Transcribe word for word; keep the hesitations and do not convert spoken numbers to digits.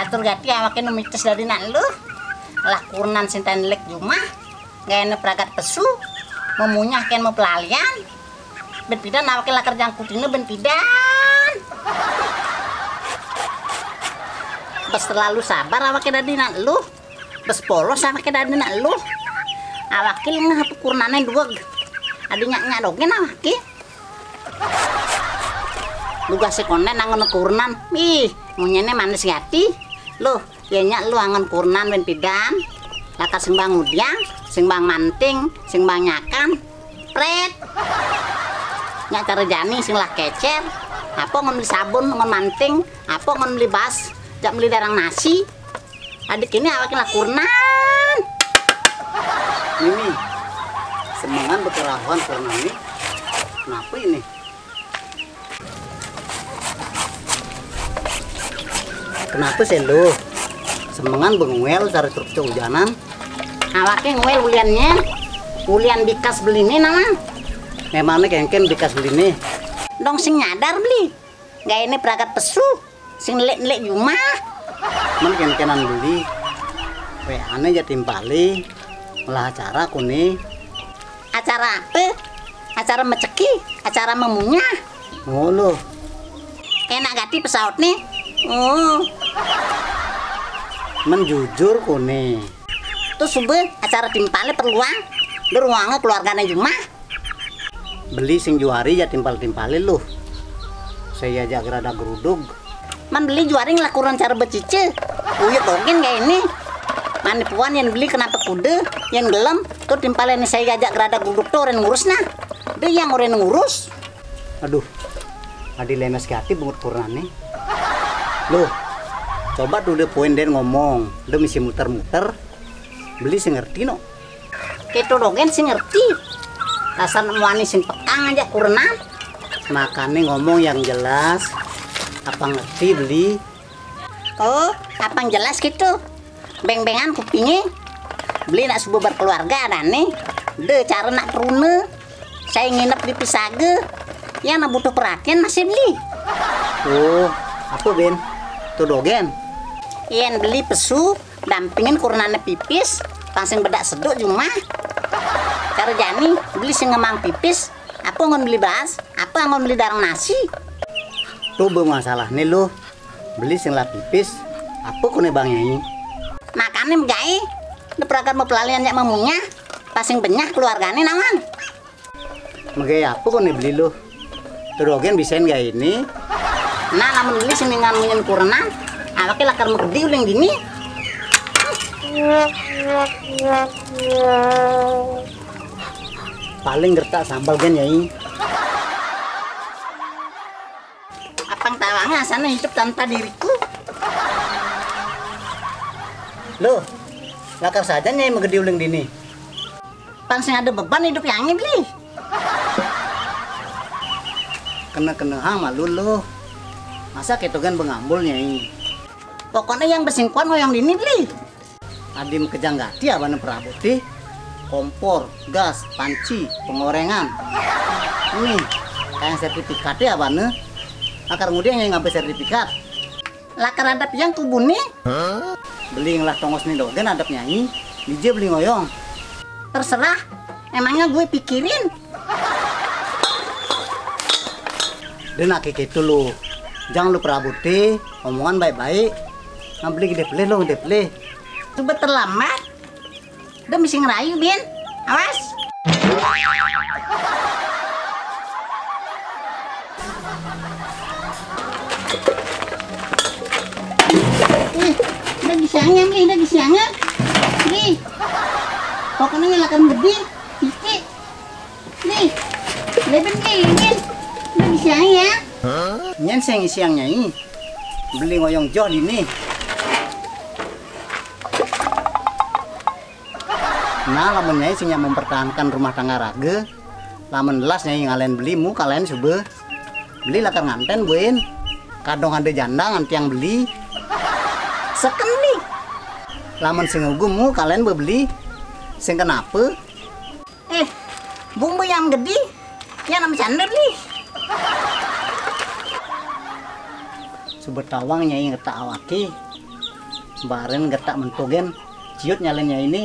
Tur gati awaké nu mites dadi nak lu. Lah kurenan sing ten lek jumah. Gaéné pragat pesu. Memunyah kén mapelalian. Bén pidan awaké lakar jangkutina bén pidan. Bes terlalu sabar awaké dadi nak lu. Bes polos awaké dadi nak lu. Awaké lengeh apa kurenané duweg. Adi nyak-nyak dogén awaké. Dugasé koné nang ngono kurenan. Ih, munyéné manis gati. Loh, yén nyak lu angon kurenan bén pidan. Lakar sing bang ngudiang, sing bang manting, sing bang nyakan. Prét. Nyak cara jani sing lah kécér. Apa ngon beli sabun, ngon manting, apa ngon beli bas, jak beli darang nasi. Adik ini awaké lah kurenan. Mimi, semengan bekerahuan kurenan nih. Kenapa ini? Kenapa sih lu? Semengan bengwel cari truk hujanan. Awaké ngwel uliannya. Ulian bikas beliné nama. Memangnya kengken bikas beliné. Dong sing nyadar beli. Gaéné pragat pesu. Sing nelik-nelik jumah. Men kenkenan beli. Wéané ja timpalé. Ngelah acara koné. Acara apa? Acara meceki, acara memunyah. Ngono. Enak gati pesaut nih. Oh. Men jujur koné. Terus subuh acara timpalé perluang. Di ruangnya keluarganya jumah. Beli sing juari ya timpal-timpalé lu. Saya ajak gerada gerudug. Man beli juari ngelakuran cara becice. Uyut dogén gaé ini. Mani puan yén beli kenapa kuda, yén gelem, tuh timpalé ini saya ajak gerada gerudug tuh orang ngurus nah. Dia yang orang ngurus. Aduh, adi lemes gati bungut kurenané. Loh, coba tuh dia poin den ngomong, dia mesti muter-muter. Beli sing ngerti no. Kéto dogén sing ngerti. Dasar muani sing pekang aja kurenan. Makané ngomong yang jelas. Apa ngerti beli? Oh, apa yang jelas gitu? Beng-bengan kupingnya. Beli nak subuh berkeluarga ada nih. De cara nak teruna. Saya nginep di Pisaga. Ya nak butuh perhatian masih beli. Oh, apa Ben? Tuh dogén. Yén beli pesu, dampingin kurenané pipis, langsung bedak seduk jumah. Cara jani beli sing ngemang pipis, apa ngon beli bas, apa ngon beli darang nasi. Tuh be masalah nih lu, beli sing lah pipis, apa koné bang nyai? Makané megai, de pragat mau pelalian nyak memunyah, pasing benyah keluargané nawang. Megai apa koné beli lu? Tuh dogén bisain gaé ini. Nah, lamun beli sing ningan munyin kurenan, awaké lakar megedi uling dini. Paling gertak sambal gen yai. Apang tawangnya asana hidup tanpa diriku. Loh, lakar saja nyai megedi uling dini. Pang sing ada beban hidup yang ini beli. Kena-kena hang malu lo. Masa ketogan bengambul nyai. Pokoknya yang besingkuan mau yang dini beli. Adim kejang gati abana perabot ti. Kompor, gas, panci, pengorengan. Ini kayak sertifikat ya abana. Akar ngudiang yang ngambil sertifikat. Lakar adep yang kubuni. Beli ngelah tongos ni dogen adep nyai. Dije beli ngoyong. Terserah. Emangnya gue pikirin. Dia nak kiki lu. Jangan lu peraboti. Omongan baik-baik. Ngambil gede pelih lu, gede pelih. Coba terlambat. Udah mesti ngerayu, Bin. Awas. Ih, udah gisiangnya, Bin, udah gisiangnya. Nih. Pokoknya nyalakan gede, titik. Nih. Leben, Bin, Bin. Udah gisiangnya. Nyen seng isiang nyai. Beli ngoyong joh dini. Nah, lamun nyai sing yang mempertahankan rumah tangga raga, lamun las nyai ngalahin beli mu kalahin suba. Beli lakar nganten buin. Kadong ada janda nganti yang beli. Seken beli. Lamun sing ugu mu kalahin bebeli. Sing kenapa? Eh, bumbu yang gede, yang nama canda beli. Suba tawang nyai ngetak awaki. Baren getak mentugen, ciut nyalin Nyai ini.